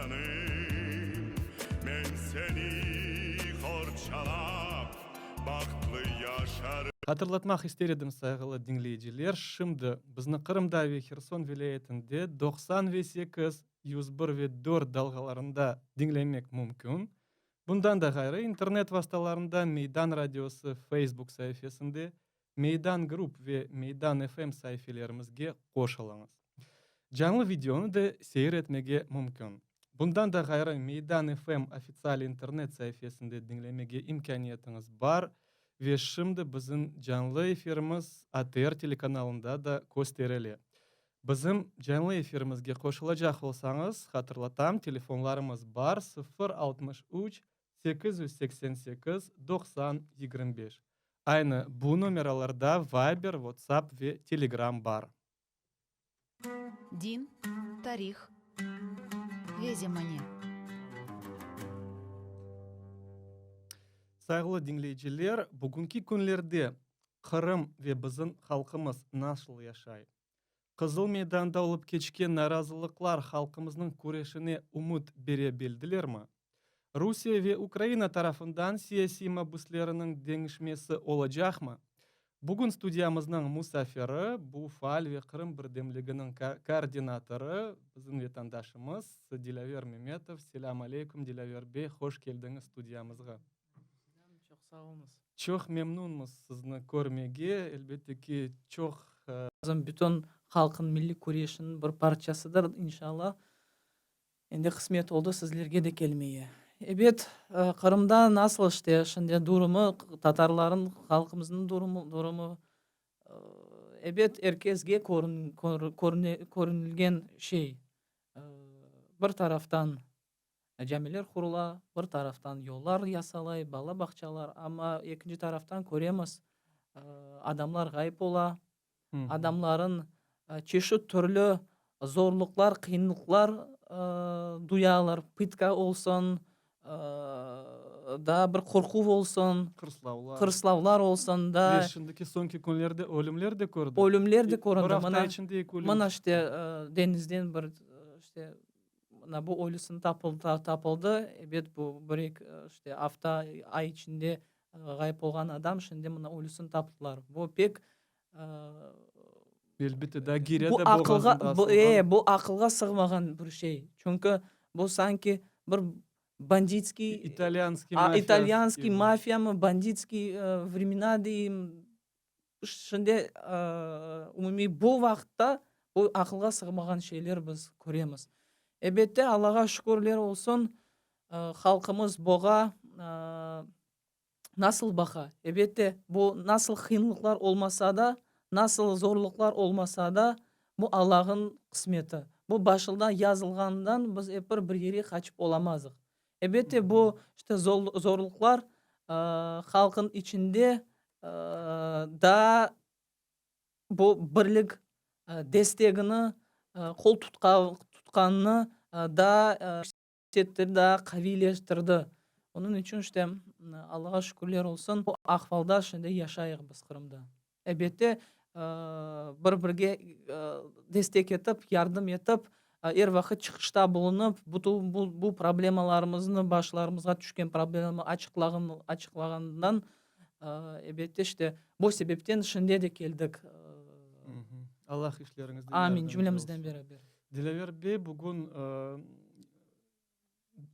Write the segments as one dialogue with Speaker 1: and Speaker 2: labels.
Speaker 1: Vetanım, men seni qorçalap, bahtlı yaşarım.
Speaker 2: Hatırlatmaq ister edim, sayğılı diñleyiciler, şimdi bizni Qırımda ve Herson vilâyetinde 90 ve 8, 101 ve 4 dalğalarında diñlemek mümkün. Bundan da ğayrı, internet vastalarında Meydan radiosı Facebook saifesinde, Meydan Group ve Meydan FM saifelerimizge qoşulıñız. Canlı videonı da seyir etmege mümkün. Bundan da ğayrı, Meydan FM ofitsial internet saifesinde diñlemege imkâniyetiñiz bar ve şimdi bizim canlı efirimiz ATR telekanalında da kösterile. Bizim canlı efirimizge qoşulacaq olsañız, hatırlatam, telefonlarımız bar, 0 63 888 90 25. Aynı bu nomeralarda Viber, WhatsApp ve Telegram bar.
Speaker 3: Din, tarih ve zemane.
Speaker 2: Sayğılı diñleyiciler, bugünki künlerde Qırım ve bizim halqımız nasıl yaşay? Qızıl Meydanda olıp keçken narazılıqlar halqımıznıñ küreşine ümüt bere bildilermi? Rusiye ve Ukraina tarafından siyasiy mabüsleriniñ deñişmesi olacaqmı? Bugün studiyamıznıñ musafiri, bu faal ve Qırım birdemliginiñ koordinatorı, bizim vetandaşımız Dilâver Memetov. Selâm aleyküm, Dilâver bey, hoş keldiñiz studiyamızğa.
Speaker 4: Çoq sağ oluñız.
Speaker 2: Çoq memnunmız sizni körmege, elbette ki, çoq.
Speaker 4: Bizim bütün halqnıñ milliy küreşiniñ bir parçasıdır, inşallah. Endi qısmet oldı sizlerge de kelmeye. Ebet, Qırımda nasıl işte şimdi durumı, tatarların, halqımıznıñ durumı, durumı, ebet, er kesge körünilgen şey. Bir taraftan camiler qurula, bir taraftan yollar yasalay, bala bağçalar, amma ekinci taraftan köremiz, adamlar ğayıp ola, adamların çeşit türlü zorluqlar, qıyınlıqlar duyalar, pıtka olsun, daa bir qorquv olsun,
Speaker 2: Qırslavlar.
Speaker 4: qırslavlar olsun, da.
Speaker 2: Ve şimdiki soñki künlerde ölümler de kördik.
Speaker 4: Ölümler de köründi.
Speaker 2: Bir afta içinde eki ölüm.
Speaker 4: Mına işte deñizden bir işte mına bu ölüsini tapıldı, ebet bu bir eki işte afta, ay içinde ğayıp olğan adam şimdi mına ölüsini taptılar. Bu pek
Speaker 2: Elbette, daa Girya
Speaker 4: bu
Speaker 2: da
Speaker 4: aqılğa,
Speaker 2: boğazında
Speaker 4: bu, e,
Speaker 2: asılğan.
Speaker 4: bu aqılğa sığmağan bir şey. Çünki bu sanki bir banditskiy,
Speaker 2: İtalyanskiy
Speaker 4: a,
Speaker 2: mafiyası
Speaker 4: italyanskiy
Speaker 2: kibi.
Speaker 4: mafiyamı, banditskiy vremena deyim. Şimdi umumiy bu vaqıtta bu aqılğa sığmağan şeyler biz köremiz. Elbette, Allağa şükürler olsun, halqımız buğa nasıl baqa? Elbette, bu nasıl qıyınlıqlar olmasa da, nasıl zorluqlar olmasa da, bu Allah'ın qısmeti. Bu başından yazılğanından biz ep bir bir yere qaçıp olamazıq. Elbette, bu işte zorluqlar halqın içinde daa bu birlik destegini, qol tutqanını daa yükseltti, daa qaviyleştirdi. Onıñ içün işte Allağa şükürler olsun, bu ahvalda şimdi yaşayıq biz Qırımda. Elbette, bir-birge destek etip, yardım etip, er vaqıt çıqışta bulunıp, bütün bu problemalarımıznı, başlarımızğa tüşken problemanı açıqlağanından, elbette, işte, bu sebepten şimdi de keldik.
Speaker 2: Allah işleriñizde
Speaker 4: Amin,
Speaker 2: yardımcı
Speaker 4: cümlemizden
Speaker 2: olsun.
Speaker 4: beraber.
Speaker 2: Dilâver bey, bugün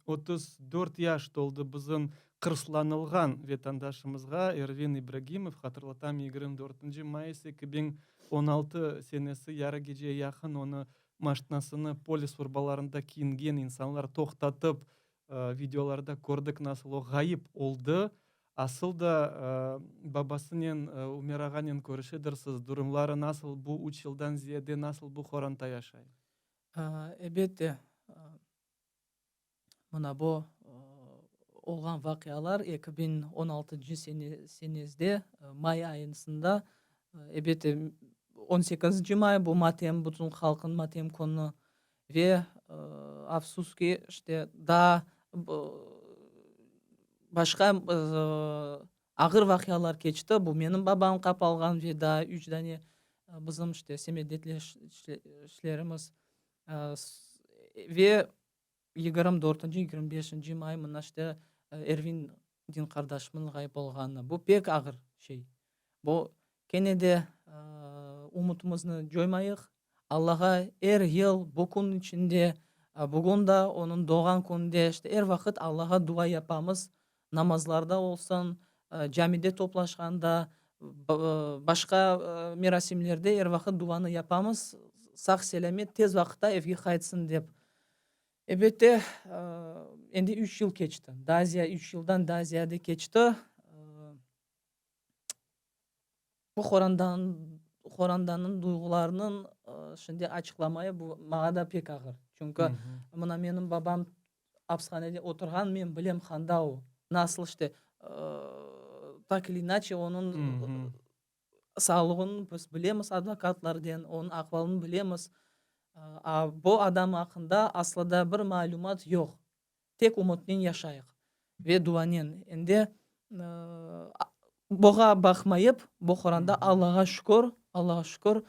Speaker 2: 34 yaş toldı bizim qırslanılğan vetandaşımızğa Ervin İbragimov, hatırlatam, 24 mayıs 2016 senesi yarı geceye yaqın onı maşnasını polis urbalarında kiyingen insanlar toqtatıp, videolarda kördik nasıl o ğayıp oldı. Asıl da babasınen, Ümer ağanen körüşedirsiz, durumları nasıl, bu üç yıldan ziyade nasıl bu qoranta yaşay?
Speaker 4: Elbette, mına bu olğan vaqialar 2016-ncı senesinde may ayısında, elbette, 18-nci may bu matem, bütün halqnıñ matem künü ve afsus ki, işte, daa başqa ağır vaqialar keçti. Bu menim babam qapalğan ve daa üç dane bizim işte semetdeşlerimiz ve. 24-nci, 25-nci may mına işte Ervin din qardaşımnıñ ğayıp olğanı. Bu pek ağır şey. Bu kene de ümütimizni coymayıq. Allağa er yıl bu kün içinde, bugün da onıñ doğğan kününde, işte er vaqıt Allağa dua yapamız. Namazlarda olsun, camide toplaşqanda, başqa merasimlerde er vaqıt duanı yapamız, sağ-selâmet tez vaqıtta evge qaytsın dep. Elbette, endi üç yıl keçti, daa ziyade, üç yıldan daa ziyade keçti. Bu qorandanıñ duyğularınıñ şimdi açıqlamayı bu maña da pek ağır. Çünki mına menim babam apishanede oturğan, men bilem qanda o, nasıl işte, tak ili inaçe onıñ sağlığını biz bilemiz advokatlarden, onıñ ahvalını bilemiz. A bu adam aqqında asla da bir malümat yoq. Tek ümütnen yaşayıq ve duanen. Endi buğa baqmayıp, bu qoranda Allağa şükür, Allağa şükür,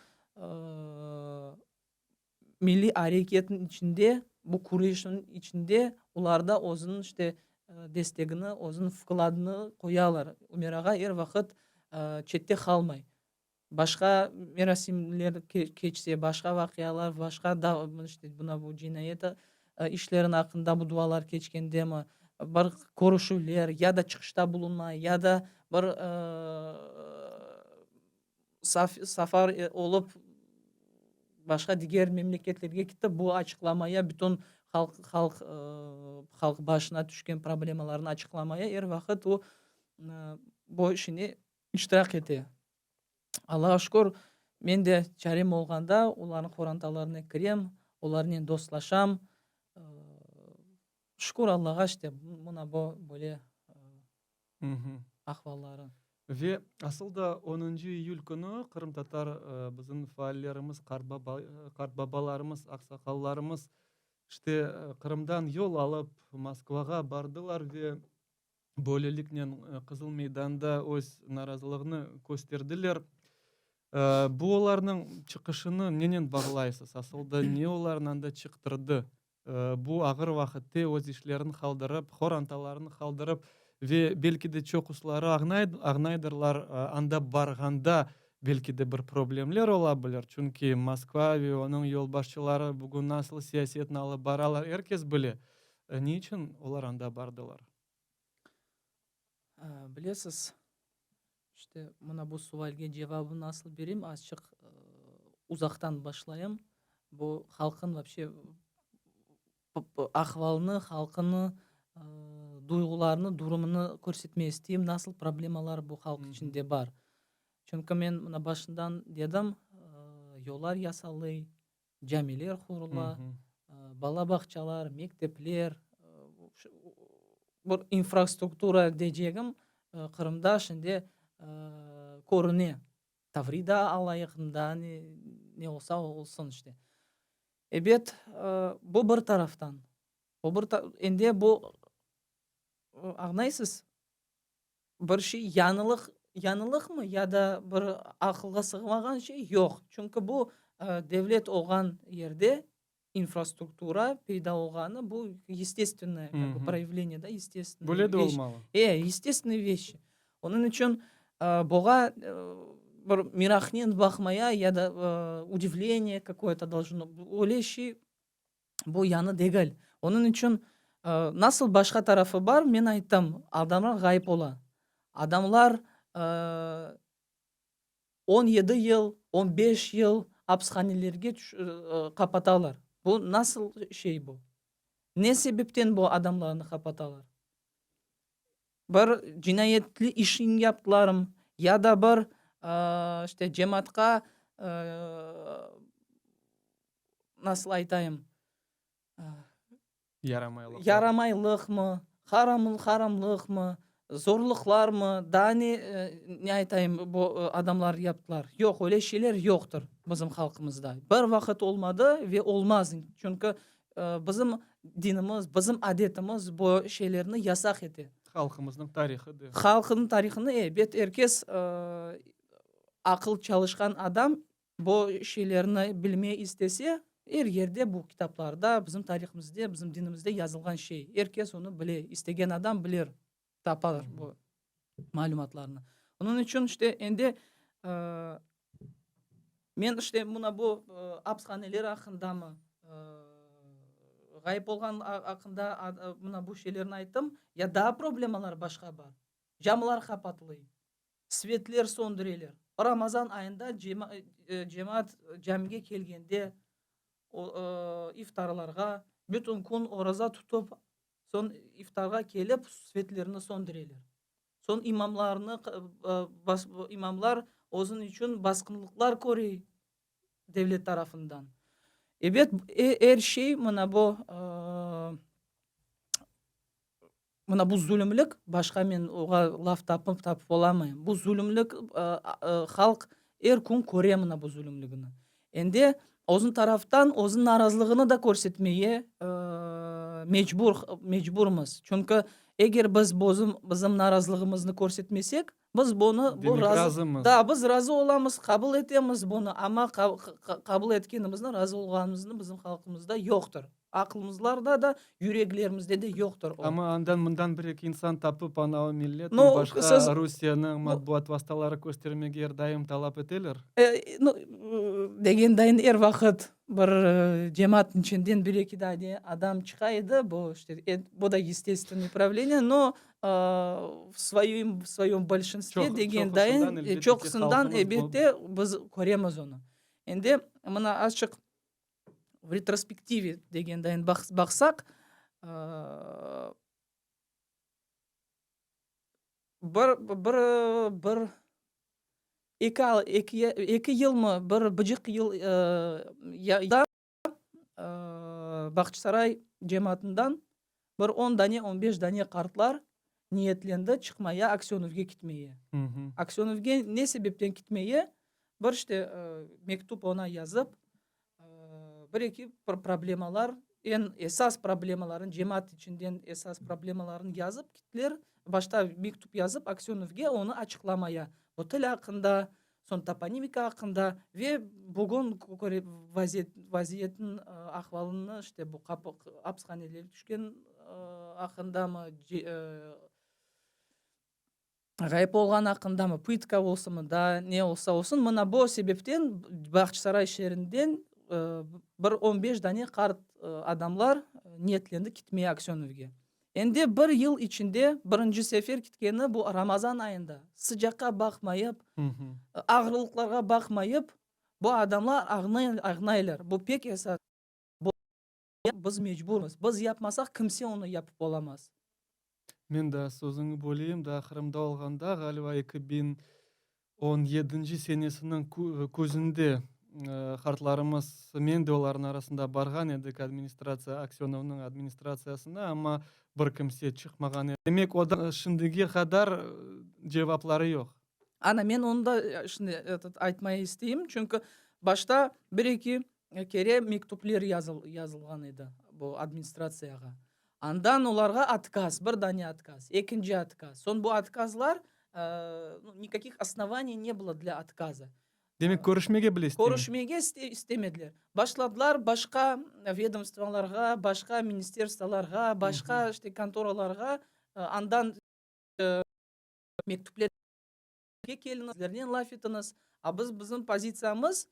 Speaker 4: milliy areketniñ içinde, bu küreşniñ içinde olar da özüniñ işte destegini, özüniñ vkladını qoyalar. Ümer ağa er vaqıt çette qalmay. Başqa merasimler keçse, başqa vaqialar, başqa da, işte, mına bu cinayet işleriniñ aqqında bu dualar keçkendemi, bir körüşüvler ya da çıqışta bulunma, ya da bir safar olıp başqa diger memleketlerge ketip bu açıqlamaya, bütün halq, halq, halq başına tüşken problemalarnı açıqlamaya er vaqıt o bu işine iştirak ete. Allağa şükür, men de çarem olğanda olarnıñ qorantalarına kirem, olarnen dostlaşam. Şükür Allağa, işte, mına bu böyle ahvalları.
Speaker 2: Ve asıl da onıncı iyül künü qırımtatar bizim faallerimiz, qartbabalarımız, aqsaqallarımız işte Qırımdan yol alıp Moskvağa bardılar ve Böyleliknen Qızıl Meydanda öz narazılığını kösterdiler. Bu olarnıñ çıqışını nenen bağlaysız? Asıl da ne olarnı anda çıqtırdı? Bu ağır vaqıtte öz işlerini qaldırıp, qorantalarını qaldırıp ve belki de çoqusları añaydırlar, anda barğanda belki de bir problemler ola bilir, çünki Moskva ve onıñ yolbaşçıları bugün nasıl siyasetni alıp baralar, er kes bile. Ne içün olar anda bardılar?
Speaker 4: Bilesiz, işte, mına bu sualge cevabı nasıl bereyim, azçıq uzaqtan başlayım. Bu halqın вообще ahvalını, halqını, duyğularını, durumını körsetmege isteyim, nasıl problemalar bu halq içinde bar. Çünki men mına başından dedim, yollar yasalıy, camiler qurula, bala bağçalar, mektepler, bir infrastruktura deycegim Qırımda şimdi körüne. Tavrida alayıq, daa ne olsa olsun işte. Ebet, bu bir taraftan. Bu bir endi bu, añlaysız, Bir şey yañılıq, yañılıqmı ya da bir aqılğa sığmağan şey? Yoq. Çünki bu devlet olğan yerde infrastruktura peyda olğanı, bu yestestvennoye kak бы proyavleniye, da, yestestvennoye
Speaker 2: Böyle de olmalı.
Speaker 4: E, yestestvennoye veşi. Onıñ içün buğa bir meraqnen baqmaya ya da udivleniye kakoye-to dolžno, öyle şey Bu yañı degil. Onıñ içün nasıl başqa tarafı bar, men ayttım, adamlar ğayıp ola. Adamlar 17 yıl, 15 yıl apishanelerge qapatalar. Bu nasıl şey bu? Ne sebepten bu adamlarnı qapatalar? Bir cinayetli işin yaptılarmı? Ya da bir işte cemaatqa nasıl aytayım,
Speaker 2: Yaramaylıqlar.
Speaker 4: Yaramaylıqmı, haram, haramlıqmı, zorluqlarmı, daa ne, ne aytayım, bu adamlar yaptılar. Yoq, öyle şeyler yoqtır bizim halqımızda. Bir vaqıt olmadı ve olmaz, çünki bizim dinimiz, bizim adetimiz bu şeylerni yasaq ete.
Speaker 2: Halqımıznıñ tarihı de.
Speaker 4: Halqınıñ tarihını, ebet, er kes, aqıl çalışqan adam Bu şeylerni bilmey istese, Er yerde bu kitaplarda, bizim tarihimizde, bizim dinimizde yazılğan şey. Er kes onı bile, istegen adam bilir, tapar bu malümatlarnı. Onıñ içün işte endi men işte mına bu apishaneler aqqındamı, ğayıp olğan aqqında mına bu şeylerni ayttım. Ya daa problemalar başqa bar. Camlar qapatılay. Svetler söndüreler. Ramazan ayında cemaat camige kelgende, iftarlarğa, bütün kün oraza tutıp, soñ iftarğa kelip, svetlerni söndüreler. Soñ imamlarnı, imamlar özüñ içün basqınlıqlar köre devlet tarafından. Ebet, er şey mına bu Mına bu zulümlik, başqa men oğa laf tapıp tapıp olamayım. Bu zulümlik, halq er kün köre mına bu zulümligini. Endi özüñ taraftan özüñ narazılığını da körsetmeye mecbur mecburmız. Çünki eger biz bizim narazılığımıznı körsetmesek, biz bunı bu
Speaker 2: Demek razımız.
Speaker 4: Da, biz razı olamız, qabul etemiz bunı, amma qabul etkenimizni, razı olğanımıznı bizim halqımızda yoqtır. Aqlımızlarda da, yüreklerimizde de yoqtır o.
Speaker 2: Amma andan-mından bir-eki insan tapıp, ana o millet,
Speaker 4: No,
Speaker 2: başqa
Speaker 4: siz,
Speaker 2: Rusiyeniñ matbuat vastaları köstermege er daim talap eteler.
Speaker 4: No, degen dayın er vaqıt bir cemaatnıñ içinden bir-eki dane adam çıqa edi, bu işte, bu da estestvennoye pravleniye, no, v svoyem, v svoyem bolşinstve degen dayın, çoqusından, elbette, biz köremiz onı. Endi mına azçıq v retrospektive degendayin baqsaq, bir, bir, bir, eki, eki, eki yılmı, bir bıcıq yıl ya Bağçasaray cemaatından bir on dane, on beş dane qartlar niyetlendi çıqmaya, Aksönovge kitmeye. Aksönovge ne sebepten kitmeye? Bir işte mektüp oña yazıp, bir-eki problemalar, eñ esas problemaların, cemaat içinden esas problemaların yazıp kittiler. Başta mektüp yazıp Aksönovge onı açıqlamaya, bu til aqqında, soñ toponimika aqqında ve bugün vaziyetniñ ahvalını, işte bu apishanelerge tüşken aqqındamı, Ğayıp olğan aqqındamı, pıtka olsunmı, daa ne olsa olsun, mına bu sebepten Bağçasaray şeerinden bir on beş dane qart adamlar niyetlendi kitmeye Aksönovge. Endi bir yıl içinde birinci sefer kitkeni bu Ramazan ayında, sıcaqqa baqmayıp, ağırlıqlarğa baqmayıp, bu adamlar ağnaylar. Bu pek esas. Biz mecburmız. Biz yapmasaq, kimse onı yapıp olamaz.
Speaker 2: Men daa sözüñi böleyim, daa Qırımda olğanda, ğaliba 2017 senesiniñ küzünde qartlarımız, men de olarnıñ arasında barğan edik administratsiya, Aksönovnıñ administratsiyasına, amma bir kimse çıqmağan edi. Demek, o da şimdige qadar cevapları yoq.
Speaker 4: Ana, men onı da şimdi etot aytmaya isteyim, çünki başta bir-eki kere mektüpler yazılğan edi bu administratsiyağa. Andan olarğa otkaz, bir dane otkaz, ekinci otkaz. Soñ bu otkazlar, nikakih osnovaniy ne bylo dlâ otkaza.
Speaker 2: Demek, körüşmege bile istemey.
Speaker 4: Körüşmege istemediler. Başladılar başqa vedomstvolarğa, başqa ministerstvolarğa, başqa işte kontoralarğa, andan mektüpler keliñiz, bizlernen laf etiñiz. A biz, bizim pozitsiyamız,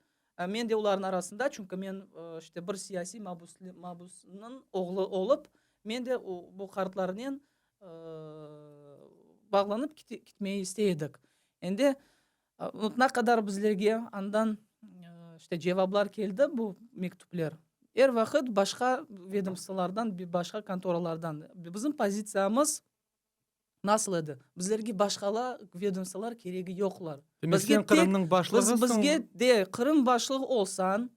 Speaker 4: men de olarnıñ arasında, çünki men işte bir siyasiy mabusnıñ oğlu olıp, men de bu qartlarnen bağlanıp kitmege istey edik. Endi ne qadar bizlerge andan işte cevaplar keldi bu mektüpler, er vaqıt başqa vedomstvolardan, başqa kontoralardan. Bizim pozitsiyamız Nasıl edi? Bizlerge başqala vedomstvolar keregi yoqlar.
Speaker 2: Demek,
Speaker 4: Bizge
Speaker 2: sen
Speaker 4: tek,
Speaker 2: Qırımnıñ
Speaker 4: biz,
Speaker 2: başlığısıñ.
Speaker 4: bizge de Qırım başlığı olsañ,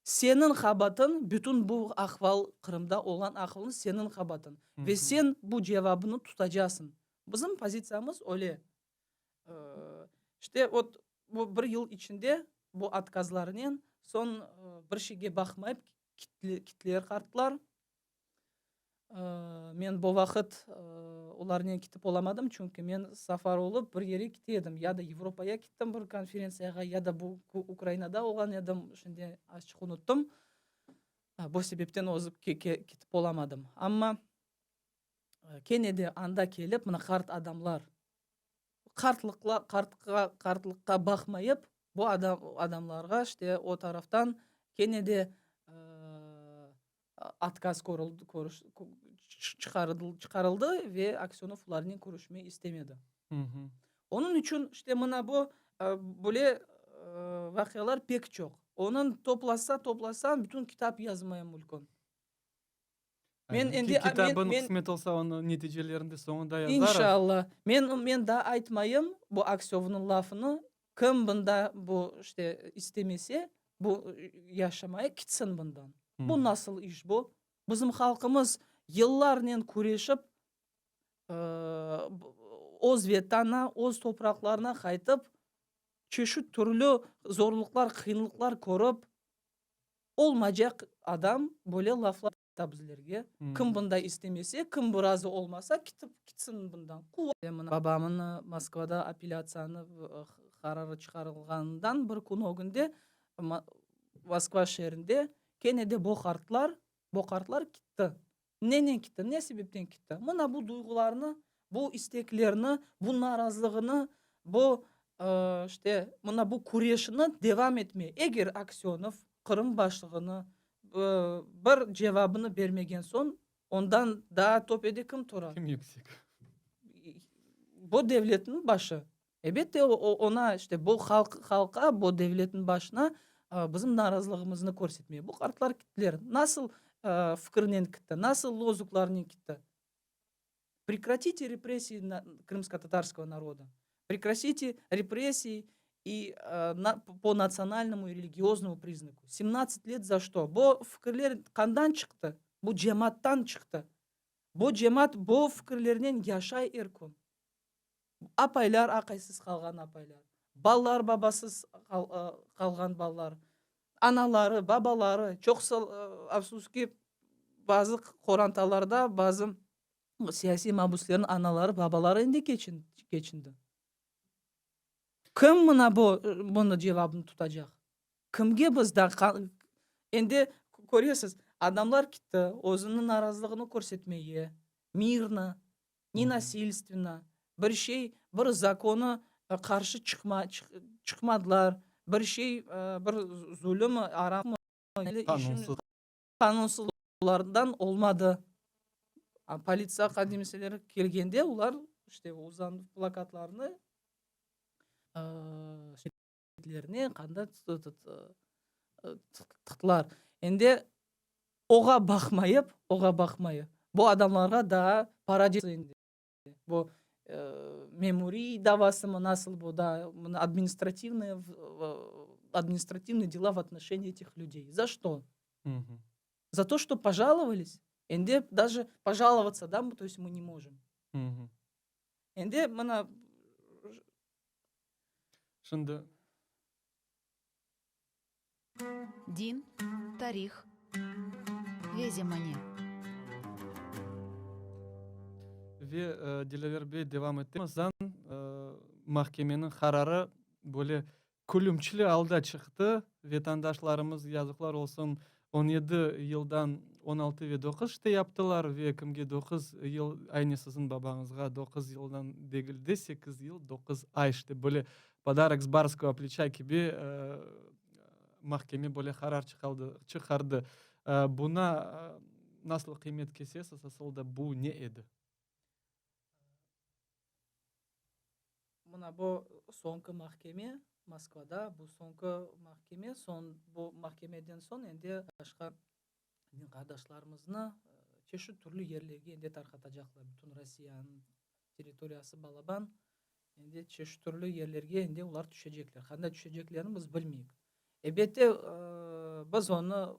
Speaker 4: seniñ qabatıñ, bütün bu ahval, Qırımda olğan ahvalnı seniñ qabatıñ. Ve sen bu cevabını tutacasıñ. Bizim pozitsiyamız öyle. İşte, vot, bu bir yıl içinde bu otkazlarnen soñ bir şeyge baqmayıp kitler qartlar. Men bu vaqıt olarnen ketip olamadım, çünki men safar olıp bir yere kete edim, ya da Avropaya kettim bir konferentsiyağa, ya da bu Ukrainada olğan edim, şimdi azçıq unuttım. Bu sebepten ozıp ketip olamadım. Amma kene de anda kelip, mına qart adamlar, qartlıqla, qartqa, qartlıqqa baqmayıp, bu adam, adamlarğa işte o taraftan kene de otkaz körüldi, körüş, çıqarıldı, çıqarıldı ve Aksönov olarnen körüşmey istemedi. Onıñ içün işte mına bu böyle vaqialar pek çoq. Onıñ toplasa, toplasañ, bütün kitap yazmaya mülkün.
Speaker 2: Men endi kitabın qısmet olsa onıñ neticelerini de soñunda yazarıq.
Speaker 4: İnşallah. Men men daa aytmayım bu Aksövnıñ lafını. Kim bunda bu işte istemese, bu yaşamaya kitsin bundan. Bu nasıl iş bu? Bizim halqımız yıllarnen küreşip öz Vetanına, öz topraqlarına qaytıp, çeşit türlü zorluqlar, qıyınlıqlar körip, olmaycaq adam böyle laflar ayta bizlerge. Kim bunda istemese, kim bu razı olmasa, kitip kitsin bundan. Babamnı Moskvada apellâtsiyanı qararı çıqarılğanından bir kün ögünde Moskva şeerinde kene de bu qartlar, bu qartlar kitti. Nenen kitti, ne sebepten kitti? Mına bu duyğularnı, bu isteklerni, bu narazılığını, bu, işte, mına bu küreşini devam etme. Eger Aksönov Qırım başlığını bir cevabını bermegen soñ, ondan daa töpede kim tura?
Speaker 2: Kim yüksek?
Speaker 4: Bu devletniñ başı. Elbette, oña, işte, bu halq, halqa, bu devletniñ başına bizim narazılığımıznı körsetmeye. Bu qartlar kittiler. Nasıl fikirnen kitti, nasıl lozunglarnen kitti? Prekratite repressiyi krımskotatarskogo naroda, prekratite repressiyi i po natsionalnomu i religioznomu priznaku. Semnadtsat let za çto? Bu fikirler qandan çıqtı? Bu cemaattan çıqtı. Bu cemaat bu fikirlernen yaşay er kün. Apaylar, aqaysız qalğan apaylar, balalar, babasız qalğan balalar, anaları, babaları, çoqsa, afsus ki, bazı qorantalarda bazı siyasiy mabüslerniñ anaları, babaları endi keçindi. Kim mına bu, bunı cevabını tutacaq? Kimge biz da endi köresiz, adamlar kitti, özüniñ narazılığını körsetmege, mirno, nenasilstvенно, bir şey, bir zakonı qarşı çıqma, çıqmadılar, bir şey, bir zulüm, aram
Speaker 2: Qanunsız.
Speaker 4: Qanunsızlardan olmadı. Politsiya hadimseleri kelgende olar işte uzan plakatlarnı betlerine qanda tıqtılar. Endi oğa baqmayıp, oğa baqmayıp, bu adamlarğa daa para bu memuriy davasımı, nasıl bu daa, administrativnıy, administrativnıy dela v otnoşenii etih lüdey. Za çto? Za to, çto pojalovались? Endi daje pojalovatsa da, to est mı ne mojım. Endi mına.
Speaker 2: Şimdi.
Speaker 3: Din, tarih ve zemane.
Speaker 2: Ve, Dilâver bey, devam etemiz. Mahkemeniñ qararı böyle Külümçli alda çıqtı. Vetandaşlarımız, yazıqlar olsun, 17 yıldan 16 ve doquz işte yaptılar ve kimge doquz yıl, aynı siziñ babañızğa doquz yıldan degil de, sekiz yıl doquz ay işte böyle podarok s barskogo pleça kibi mahkeme böyle qarar çıqaldı, çıqardı. Buna nasıl qıymet kesesiz, asıl da bu ne edi?
Speaker 4: Mına bu soñki mahkeme Moskvada, bu soñki mahkeme, soñ bu mahkemeden soñ endi başqa din qardaşlarımıznı çeşit türlü yerlerge endi tarqatacaqlar. Bütün Rossiyanıñ territoriyası balaban, endi çeşit türlü yerlerge endi olar tüşecekler. Qanda tüşeceklerini biz bilmeyik. Elbette, biz onı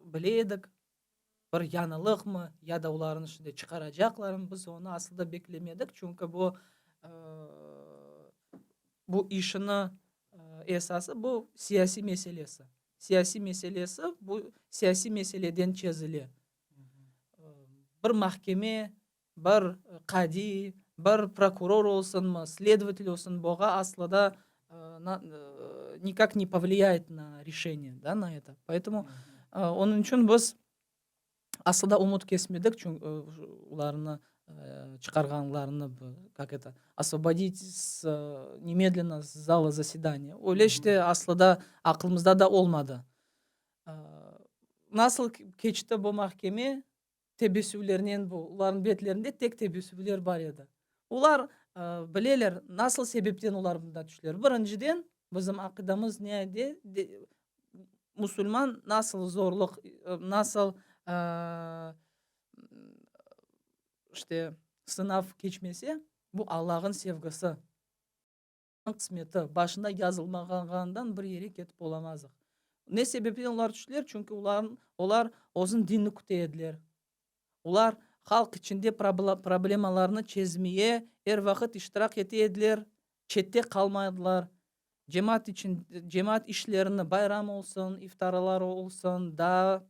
Speaker 4: bile edik, bir yañılıqmı ya da olarnıñ şimdi çıqaracaqlarmı, biz onı aslı da beklemedik, çünki bu, bu işini esası bu siyasiy meselesi. Siyasiy meselesi bu siyasiy meseleden çezile. Bir mahkeme, bir qadiy, bir prokuror olsunmı, sledovatel olsun, buğa aslı da nikak ne povliyayet na reşeniye, da, na eto. Poetomu. Onıñ içün biz aslı da ümüt kesmedik, çünki olarnı çıqarğanlarını, kak eto, osvobodit s nemedlenno s zala zasedaniya. Öyle işte aslı da aqlımızda da olmadı. Nasıl keçti bu mahkeme? Tebessümlernen bu, olarnıñ betlerinde tek tebessümler bar edi. Olar bileler, nasıl sebepten olar bunda tüştiler. Birinciden, bizim aqidamız ne de, musulman nasıl zorluq, nasıl işte sınav keçmese, bu Allah'ın sevgisi. Qısmeti, başında yazılmağandan bir yere ketip olamazıq. Ne sebepten olar tüştiler? Çünki olarnıñ, olar özüniñ dinini küte ediler. Olar halq içinde problemalarnı çezmeye er vaqıt iştirak ete ediler, çette qalmaydılar. Cemaat içün, cemaat işlerini, bayram olsun, iftaralar olsun, daa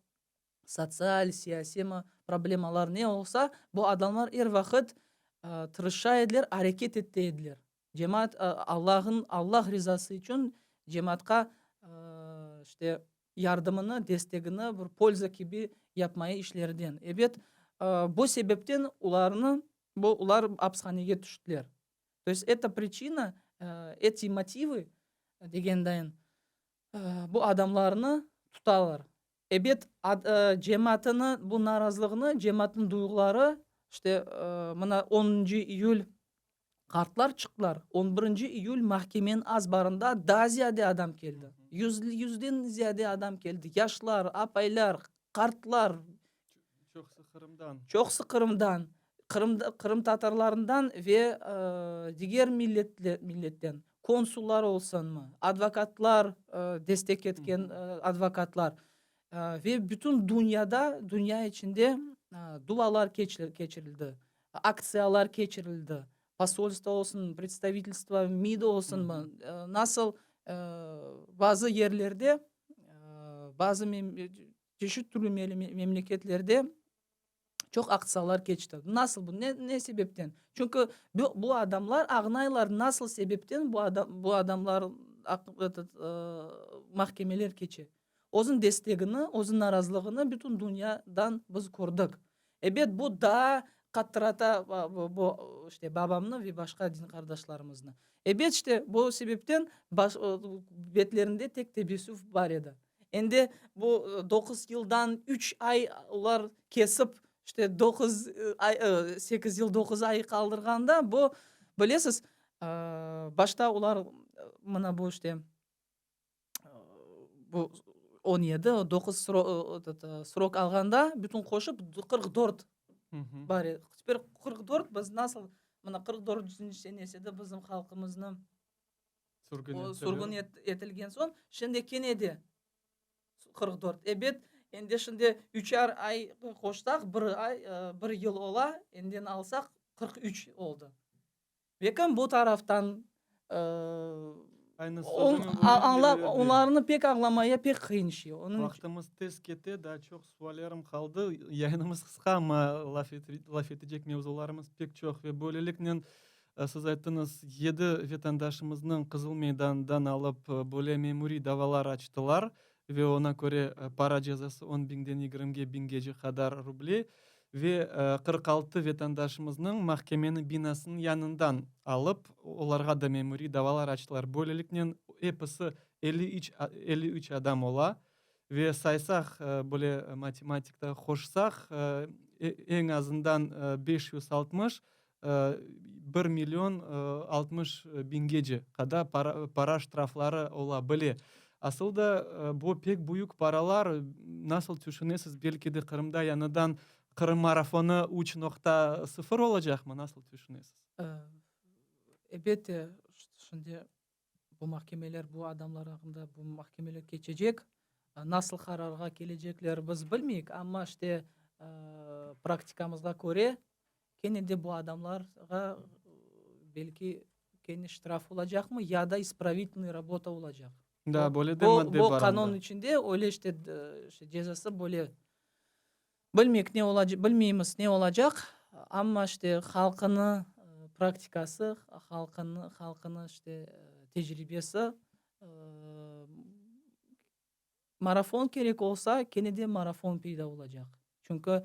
Speaker 4: sotsial, siyasiy problemalar ne olsa, bu adamlar er vaqıt tırışa ediler, areket ete ediler. Cemaat Allah'ın, Allah rizası içün cemaatqa işte yardımını, destegini bir polza kibi yapmaya işlerden. Ebet, bu sebepten olarnı, bu olar apishanege tüştiler. To est eta pričina, eti motivı degendayın, bu adamlarnı tutalar. Ebet, cemaatını bu narazılığını, cemaatnıñ duyğuları, işte, mına onuncı iyül qartlar çıqtılar, on birinci iyül mahkemeniñ azbarında daa ziyade adam keldi. Yüzden ziyade adam keldi, yaşlar, apaylar, qartlar.
Speaker 2: Çoqusı Qırımdan.
Speaker 4: Çoqusı Qırımdan, qırımtatarlarından ve diger milletten. Konsullar olsunmı, advokatlar, destek etken advokatlar ve bütün dünyada, dünya içinde dualar keçirildi, aktsiyalar keçirildi, posolstvo olsun, predstavitelstvo, MİD olsunmı, nasıl bazı yerlerde, bazı çeşit türlü memleketlerde çoq aktsiyalar keçti. Nasıl bu? Ne, ne sebepten? Çünki bu, bu adamlar ağnaylar nasıl sebepten bu adam, bu adamlar этот, mahkemeler keçe. Özüñ destegini, özüñ narazılığını bütün dünyadan biz kördik. Ebet, bu daa qattırata bu, işte, babamnı ve başqa din qardaşlarımıznı. Ebet, işte, bu sebepten baş, betlerinde tek tebessüf bar edi. Endi bu doquz yıldan üç ay olar kesip, işte doquz ay, sekiz yıl doquz ay qaldırğanda, bu, bilesiz, başta olar mına bu işte bu 17, doquz srok alğanda, bütün qoşıp 44 bar edi. Teper 44 biz nasıl, mına 44-nci senesinde bizim halqımıznı
Speaker 2: Sürgün
Speaker 4: sürgün etilgen soñ, şimdi kene de 44. Ebet, endi şimdi üçer ay qoşsaq, bir ay, bir yıl ola, endin alsaq, 43 oldı. Bekim bu taraftan
Speaker 2: Aynı
Speaker 4: onlarnı pek añlamaya pek qıyın şey. Onıñ
Speaker 2: Vaqtımız tez kete, daa çoq suallerim qaldı. Yayınımız qısqa, amma laf etecek mevzularımız pek çoq ve böyleliknen Siz ayttıñız, yedi vetandaşımıznıñ Qızıl Meydandan alıp böyle memuriy davalar açtılar ve oña köre para cezası on biñden yigirmige biñgece qadar ruble ve 46 vetandaşımıznıñ mahkemeniñ binasınıñ yanından alıp, olarğa da memuriy davalar açtılar. Böyleliknen episi 53 adam ola ve saysaq, böyle matematikta qoşsaq, eñ azından 560 bir million 60 biñgece qadar para ştrafları ola bile. Asıl da bu pek büyük paralar. Nasıl tüşünesiz, belki de Qırımda yañıdan Qırım marafonı üç noqta sıfır olacaqmı? Nasıl tüşünesiz?
Speaker 4: Elbette, şimdi bu mahkemeler, bu adamlar aqqında bu mahkemeler keçecek. Nasıl qararğa kelecekler biz bilmeyik, amma işte praktikamızğa köre kene de bu adamlarğa belki kene ştraf olacaqmı ya da ispravitelnıy rabota olacaq.
Speaker 2: Da, böyle de madde
Speaker 4: Bu
Speaker 2: bar
Speaker 4: qanun
Speaker 2: anda.
Speaker 4: içinde öyle işte cezası böyle. Bilmeyik ne olaca, bilmeymiz ne olacaq, amma işte halqını praktikası, halqını, halqını işte tecribesi. Marafon kerek olsa, kene de marafon peyda olacaq. Çünki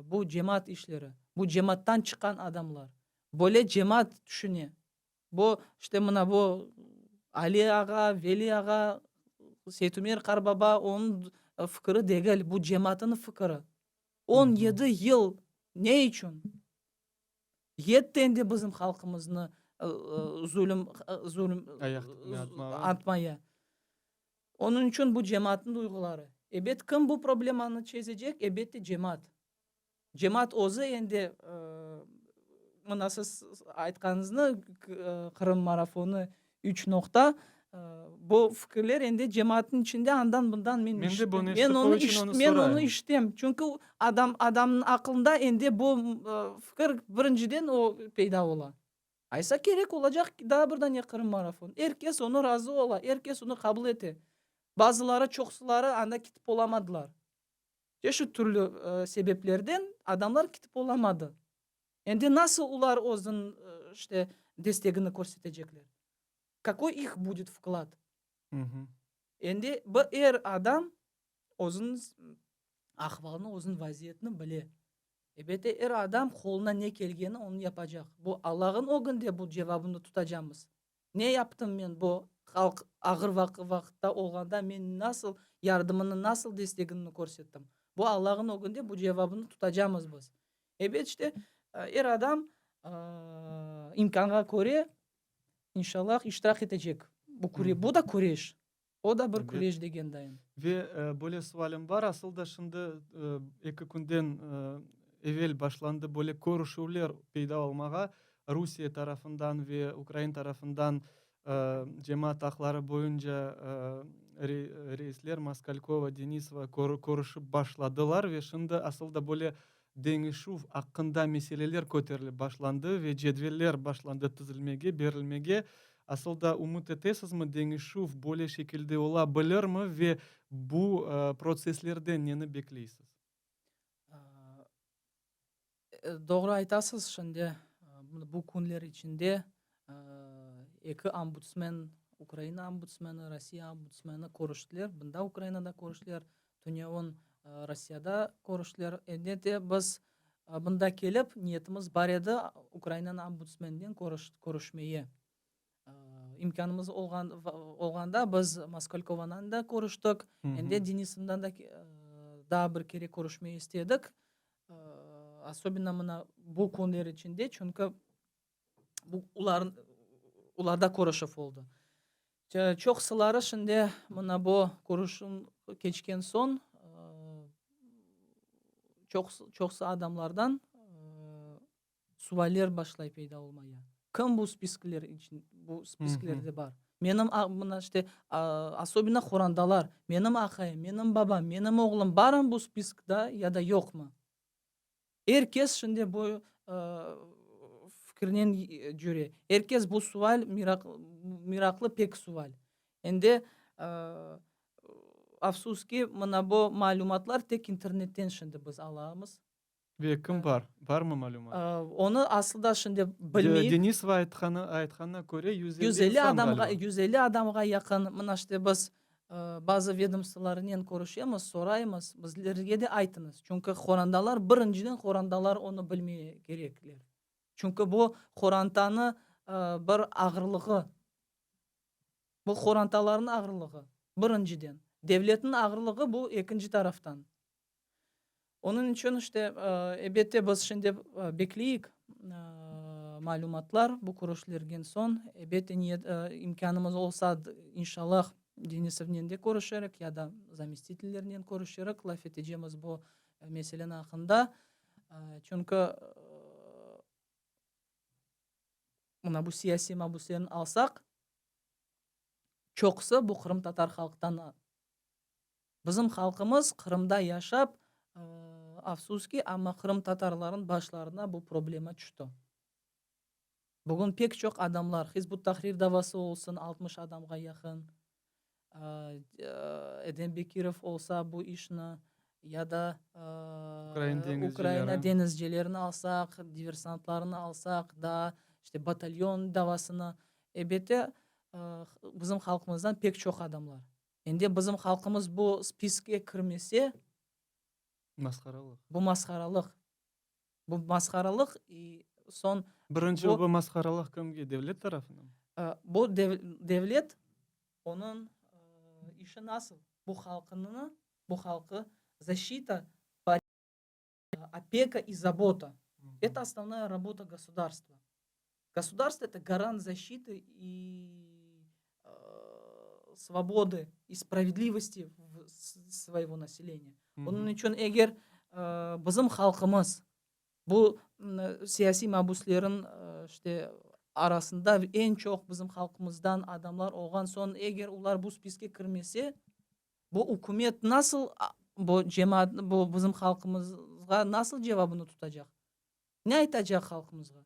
Speaker 4: bu cemaat işleri, bu cemaattan çıqqan adamlar. Böyle cemaat tüşüne. Bu, işte, mına bu Ali ağa, Veli ağa, Seytumer qarbaba, onıñ fikiri degil, bu cemaatınıñ fikiri. 17 yıl ne içün? Yetti endi bizim halqımıznı zulüm, zulüm atmaya. Onıñ içün bu cemaatnıñ duyğuları. Ebet, kim bu problemanı çezecek? Ebette, cemaat. Cemaat özü endi, mına siz aytqanıñıznı, Qırım marafonı üç noqta, bu fikirler endi cemaatnıñ içinde andan-bundan men men onı men onı işitem. Çünki adam, adamnıñ aqlında endi bu fikir birinciden o peyda ola. Aysa kerek olacaq daa bir dane Qırım marafonı. Er kes onı razı ola, er kes onı qabul ete. Bazıları, çoqsuları anda ketip olamadılar. Çeşit türlü sebeplerden adamlar ketip olamadı. Endi nasıl olar özüniñ işte destegini körsetecekler? Kakoy ih budet vklad? Endi er adam özüniñ ahvalını, özüniñ vaziyetini bile. Elbette, er adam qoluna ne kelgeni, onı yapacaq. Bu Allah'ın ögünde bu cevabını tutacamız. Ne yaptım men bu halq ağır vaqıtta olğanda men nasıl yardımını, nasıl destegimni körsettim? Bu Allah'ın ögünde bu cevabını tutacamız biz. Ebet, işte, er adam imkânğa köre, inşallah, iştirak etecek bu küre, bu da küreş, o da bir küreş degen dayın.
Speaker 2: Ve böyle sualim bar, asıl da şimdi eki künden evel başlandı böyle körüşüvler peyda olmağa Rusiye tarafından ve Ukrain tarafından cemaat aqları boyunca reisler Moskalkova, Denisova körüşip başladılar ve şimdi asıl da böyle deñişüv aqqında meseleler köterilip başlandı ve cedveller başlandı tizilmege, berilmege. Asıl da ümüt etesizmi, deñişüv böyle şekilde ola bilirmi ve bu protsesslerden neni bekleysiz?
Speaker 4: Doğru aytasız, şimdi bu künler içinde eki ombudsmen, Ukraina ombudsmeni, Rossiya ombudsmeni körüştiler, bunda Ukrainada körüştiler, tünevin Rossiyada körüştiler. Endi de biz bunda kelip, niyetimiz bar edi Ukrainanıñ ombudsmeninen körüşmeye. İmkânımız olğanda biz Moskalkovanan da körüştik, endi Denisovdan da daa bir kere körüşmeye istedik. Osobenno mına bu künler içinde, çünki bu olarda körüşüv oldı. Çoqsuları şimdi mına bu körüşüv keçken soñ çoqsu adamlardan Sualler başlay peyda olmaya. Kim bu spiskler içün, bu spisklerde bar? Menim, mına işte, asobенно qorantalar, menim aqayım, menim babam, menim oğlum barmı bu spiskda ya da yoqmı? Er kes şimdi bu fikirnen cüre. Er kes bu sual meraqlı pek sual. Endi, afsus ki, mına bu malümatlar tek internetten şimdi biz alamız.
Speaker 2: Ve kim bar? Barmı malümat?
Speaker 4: Onı aslı da şimdi bilmeyik.
Speaker 2: Denisova aytqanı, aytqanına köre, 150 150 insan
Speaker 4: adamğa, ğaliba. 150 adamğa yaqın. Mına işte biz bazı vedomstvolarnen körüşemiz, soraymız, bizlerge de aytıñız. Çünki qorantalar, birinciden qorantalar onı bilmeye kerekler. Çünki bu qorantanı bir ağırlığı. Bu qorantalarnıñ ağırlığı, birinciden. Devletniñ ağırlığı bu ekinci taraftan. Onıñ içün, işte, elbette, biz şimdi bekleyik malümatlar bu körüşlergen soñ. Elbette, niyet, imkânımız olsa, inşallah, Denisovnen de körüşerik ya da zamestitellernen körüşerik, laf etecemiz bu meseleniñ aqqında. Çünki mına bu siyasiy mabüslerni alsaq, çoqusı bu qırımtatar halqtan. Bizim halqımız Qırımda yaşap, afsus ki, amma qırımtatarlarnıñ başlarına bu problema tüşti. Bugün pek çoq adamlar, Hizb ut-Tahrir davası olsun, 60 adamğa yaqın, Edem Bekirov olsa bu işni, ya da Ukraina deñizcilerini alsaq, diversantlarnı alsaq, daa işte batalyon davasını, elbette, bizim halqımızdan pek çoq adamlar. Endi bizim halqımız bu spiske kirmese,
Speaker 2: Masqaralıq.
Speaker 4: Bu masqaralıq. Bu masqaralıq i soñ
Speaker 2: Birinci
Speaker 4: bu
Speaker 2: bu masqaralıq kimge, devlet tarafından?
Speaker 4: Bu devlet, onıñ işi nasıl? Bu halqını, bu halqı защита, opeka i zabota. Это основная работа государства. Государство это гарант защиты и свободы и справедливости своего населения. Onıñ içün eger bizim halqımız bu siyasiy mabüslerin işte arasında eñ çoq bizim halqımızdan adamlar olğan soñ eger olar bu spiske kirmese, bu ükümet nasıl bu cemaat bu bizim halqımızğa nasıl cevabını tutacaq? Ne aytacaq halqımızğa?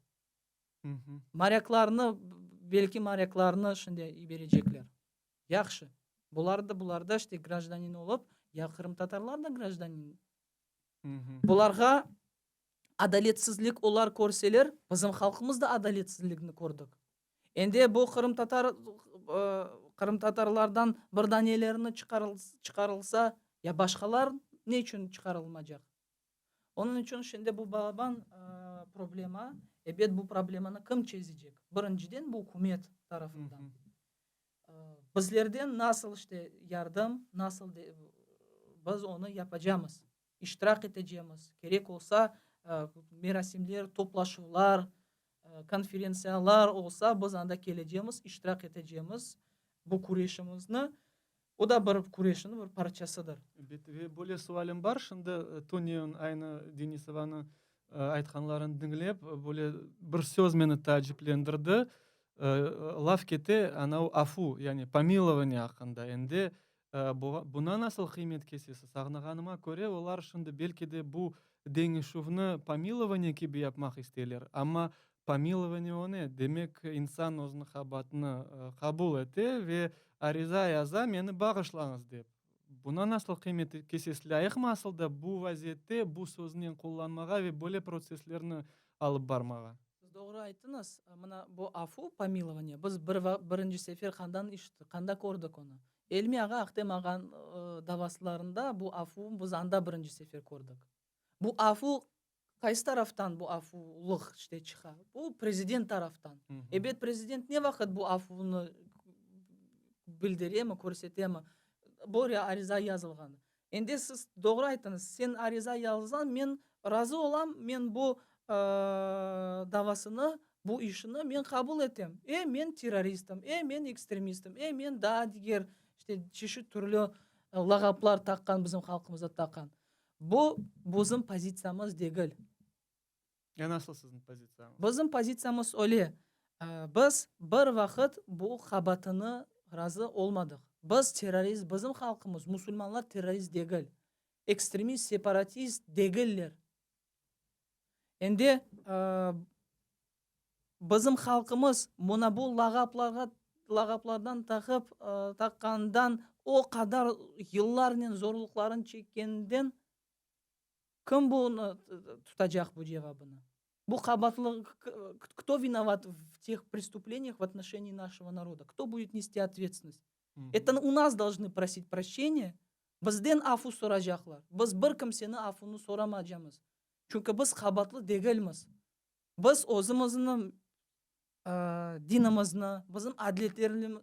Speaker 4: Morâklarnı, belki morâklarnı şimdi yiberecekler. Yahşı. Bular da, bular da işte grajdanin olıp, ya qırımtatarlar da grajdanin. Bularğa adaletsizlik olar körseler, bizim halqımız da adaletsizlikni kördik. Endi bu qırımtatar, qırımtatarlardan bir danelerini çıqarılsa, ya başqalar ne içün çıqarılmacaq? Onıñ içün şimdi bu balaban problema, ebet, bu problemanı kim çezecek? Birinciden, bu ükümet tarafından. Bizlerden nasıl işte yardım, nasıl biz onı yapacamız, iştirak etecemiz, kerek olsa, merasimler, toplaşuvlar, konferentsiyalar olsa, biz anda kelecemiz, iştirak etecemiz bu küreşimizni. O da bir küreşniñ bir parçasıdır.
Speaker 2: Ebet, ve böyle sualim bar, şimdi tünevin aynı Denisovanıñ aytqanlarını diñlep, böyle bir söz meni taaciplendirdi. Laf kete anau afu, yani pomilovaniye aqqında. Endi buna nasıl qıymet kesesiz? Añlağanıma köre, olar şimdi belki de bu deñişüvni pomilovaniye kibi yapmaq isteyler, amma Pomilovaniye o ne? Demek, insan özüniñ qabaatını qabul ete ve ariza yaza, meni bağışlañız dep. Buna nasıl qıymet kesesiz? Lâyıqmı asıl da bu vaziyette bu söznen qullanmağa ve böyle protsesslerni alıp barmağa?
Speaker 4: Siz doğru ayttıñız. Mına bu afu, pomilovaniye, biz bir birinci sefer qandan işittik, qanda kördik onı? Elmi ağa, Ahtem ağanıñ davasılarında bu afu biz anda birinci sefer kördik. Bu afu Qaysı taraftan bu afulıq işte çıqa? Bu prezident taraftan. Ebet, prezident ne vaqıt bu afuvnı bildiremi, körsetemi? Bu ariza yazılğan. Endi siz doğru ayttıñız, sen ariza yazsañ, men razı olam, men bu davasını, bu işini men qabul etem. E, men terroristim, e, men ekstremistim, e, men daa diger işte çeşit türlü lağaplar taqqan, bizim halqımızda taqqan. Bu bizim pozitsiyamız degil.
Speaker 2: Ya nasıl siziñ pozitsiyañız?
Speaker 4: Bizim pozitsiyamız öyle, biz bir vaqıt bu qabaatını razı olmadıq. Biz terrorist, bizim halqımız, musulmanlar terrorist degil, ekstremist, separatist degiller. Endi bizim halqımız mına bu lağaplarğa, lağaplardan taqıp, taqqandan o qadar yıllarnen zorluqların çekkeninden kim bunı tutacaq bu cevabını? Bu qabaatlı, kto vinovat v teh prestupleniyah v otnoşenii našego naroda? Kto budet nesti otvetstvennost? Это u nas dolžnı prosit proşçeniye, bizden afu soracaqlar. Biz bir kimseni afunı soramacamız. Çünki biz qabaatlı degilmiz. Biz özümizniñ dinimizni, bizim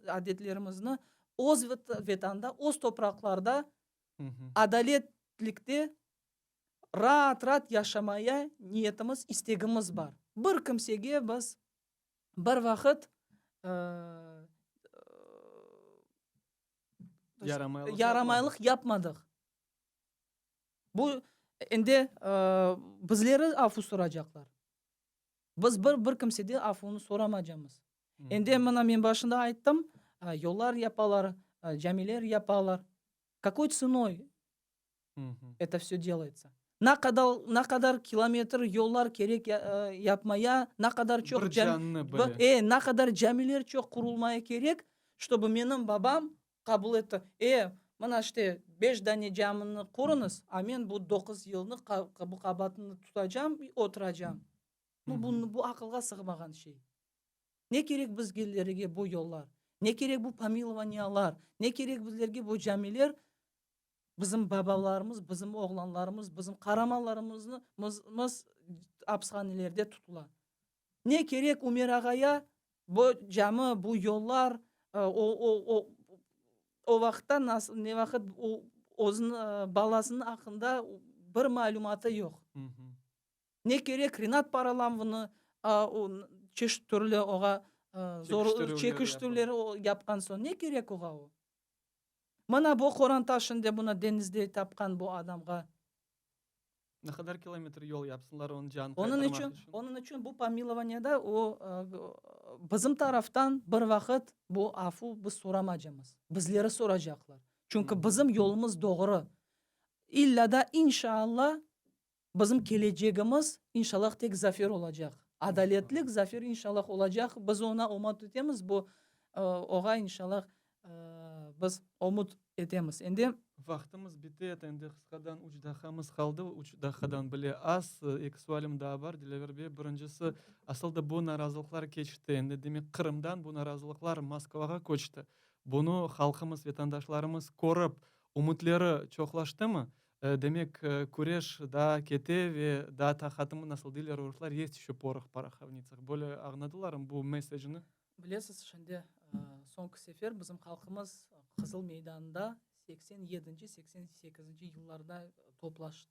Speaker 4: adetlerimizni öz Vetanda, öz topraqlarda adaletlikte raat-raat yaşamaya niyetimiz, istegimiz bar. Bir kimsege biz bir vaqıt yaramaylıq yapmadıq. Bu endi bizleri afu soracaqlar. Biz bir bir kimseden afunı soramacamız. Endi mına men başında ayttım, yollar yapalar, camiler yapalar. Kakoy tsenoy eto vse delaytsa? Na qadar, na qadar kilometr yollar kerek yapmaya, na qadar çoq
Speaker 2: Bir cannı bile.
Speaker 4: E, na qadar camiler çoq qurulmaya kerek, ştobu menim babam Qabul etti. E, mına işte, beş dane camini qurıñız, a men bu doquz yılnı bu qabaatını tutacam i oturacam. Nu, bu, bu aqılğa sığmağan şey. Ne kerek bizgelerge bu yollar? Ne kerek bu pomilovaniyalar, ne kerek bizlerge bu camiler, bizim babalarımız, bizim oğlanlarımız, bizim qaramanlarımıznı mız apishanelerde tutula. Ne kerek Ümer ağaya bu cami, bu yollar, o, o, o, o vaqıtta nasıl, ne vaqıt o özüniñ balasınıñ aqqında bir malümatı yoq. Ne kerek Rinat Paralamovnı çeşit türlü oğa zor çekiştirüvler yapqan soñ, ne kerek oğa o? Mına bu qoranta şimdi bunı deñizde tapqan bu adamğa.
Speaker 2: Ne qadar kilometr yol yapsınlar onıñ canını
Speaker 4: Onıñ
Speaker 2: qaytarmaq
Speaker 4: içün,
Speaker 2: içün?
Speaker 4: onıñ içün bu pomilovaniyada o, bizim taraftan bir vaqıt bu afu biz soramacamız. Bizleri soracaqlar. Çünki bizim yolumız doğru. İlla da, inşaalla, Bizim kelecegimiz, inşallah, tek zafer olacaq. Adaletlik zafer, inşallah, olacaq. Biz oña ümüt etemiz, bu oğa, inşallah, biz ümüt etemiz. Endi.
Speaker 2: Vaqtımız bite, endi qısqadan üç daqqamız qaldı, üç daqqadan bile az. Eki sualim daa bar, Dilâver bey. Birincisi, asıl da bu narazılıqlar keçti, endi, demek, Qırımdan bu narazılıqlar Moskvağa köçti. Bunı halqımız, vatandaşlarımız körip, ümütleri çoqlaştımı? Demek, küreş daa kete ve daa taqatımı, nasıl deyler ruslar, yest еще poroh v porohovnitsah. Böyle añladılarmı bu messecni?
Speaker 4: Bilesiz, şimdi soñki sefer bizim halqımız Qızıl meydanında 87-nci, 88-nci yıllarda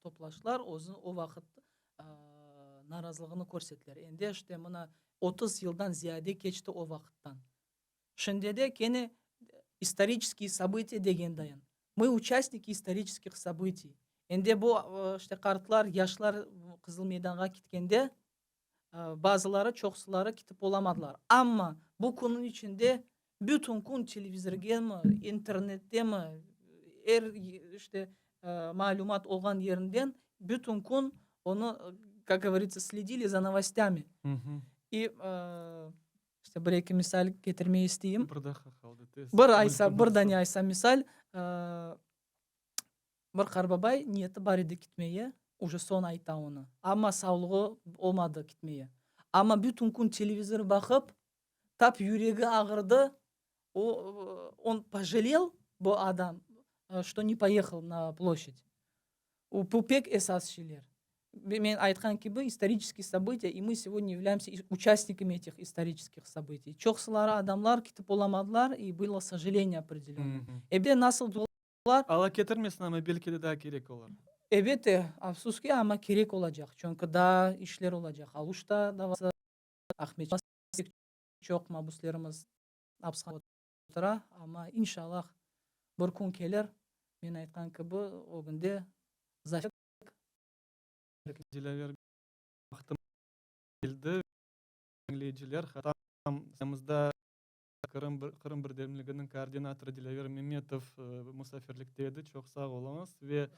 Speaker 4: toplaştılar, özüni o vaqıt narazılığını körsettiler. Endi işte mına 30 yıldan ziyade keçti o vaqıttan. Şimdi de kene istoriçeskiye sobıtiya degendayın. Mı uçastniki istoriçeskih sobıtiy. Endi bu işte qartlar, yaşlar Qızıl meydanğa ketkende bazıları, çoqsuları ketip olamadılar. Amma bu künniñ içinde bütün kün televizorgemi, internettemi, er işte malümat olğan yerinden bütün kün onı, kak govoritsâ, sledili za novostâmi. İ İşte bir-eki misal ketirmege isteyim.
Speaker 2: Bir daqqa qaldı, tez.
Speaker 4: Bir aysa, bir dane aysa misal. Bir qarbabay niyeti bar edi kitmeye, uje soñ ayta onı. Amma savlığı olmadı kitmeye. Amma bütün kün televizor baqıp, tap yüregi ağırdı, o, on pojalel, bu adam, çto ne poyehal na ploşçad. Bu pek esas şeyler. Men aytqan kibi, istoriçeskiy sobıtiya, i mı segodnâ yavlâemsâ uçastnikami etih istoriçeskih sobıtiy. Çoqsuları adamlar ketip olamadılar, i bylo sojaleniye opredelönnıye. Ebet, nasıl olar.
Speaker 2: Alla ketirmesin, amma belki de daa kerek olar.
Speaker 4: Ebet, afsus ki, amma kerek olacaq, çünki daa işler olacaq. Aluşta davası, Aqmescit pek çoq mabüslerimiz apishanede otura, amma inşallah bir kün kelir, men aytqan kibi, ögünde zafer.
Speaker 2: Dilâver vaqtım keldi, diñleyiciler, hatamızda Qırım Qırım birdemliginiñ koordinatorı Dilâver Memetov musafirlikte edi. Çoq sağ oluñız ve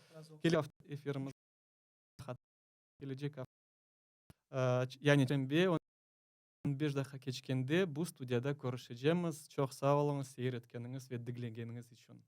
Speaker 2: kelecek afta efirimiz kelecek afta, yani çarşenbe 15 daqqa keçkende bu studiyada körüşecemiz. Çoq sağ oluñız seyir etkeniñiz ve diñlegeniñiz içün.